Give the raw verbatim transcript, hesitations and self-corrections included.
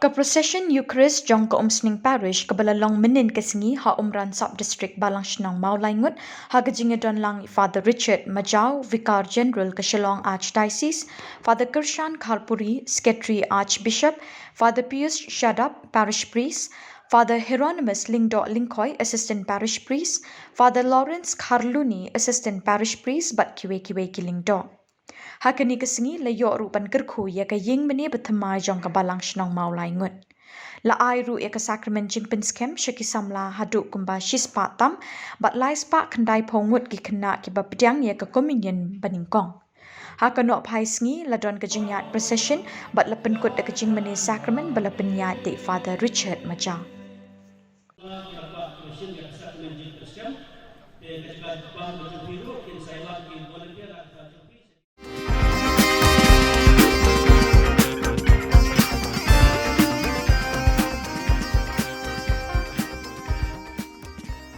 Ka Procession Eucharist jong ka Umsning Parish kaba la long mynnin ka sngi ha Umran Sub District Balang Shnong Mawlai Ngut ha ka jingïadon lang Father Richard Majaw, Vicar General ka Shillong Archdiocese, Father Kyrshan Kharpuri, Secretary Archbishop, Father Pius Shadap, Parish Priest, Father Hieronymus Lyngdoh Lyngkhoi, Assistant Parish Priest, Father Lawrence Kharluni, Assistant Parish Priest bad kiwei kiwei ki lyngdoh. Ha kane ka sngi la ïoh ruh ban kyrkhu ïa ka ïing mane ba thymmai jong ka Balang Shnong Mawlai Ngut. La ai ruh ïa ka sakramen jingpynskhem sha ki samla haduh kumba shispah tam bad laispah khyndai phew ngut ki khynnah kiba pdiang ïa ka Communion banyngkong. Ha ka nohphai sngi la don ka jingïaid procession bad la pynkut da ka jingmane sakramen ba la pynïaid da i Father Richard Majaw.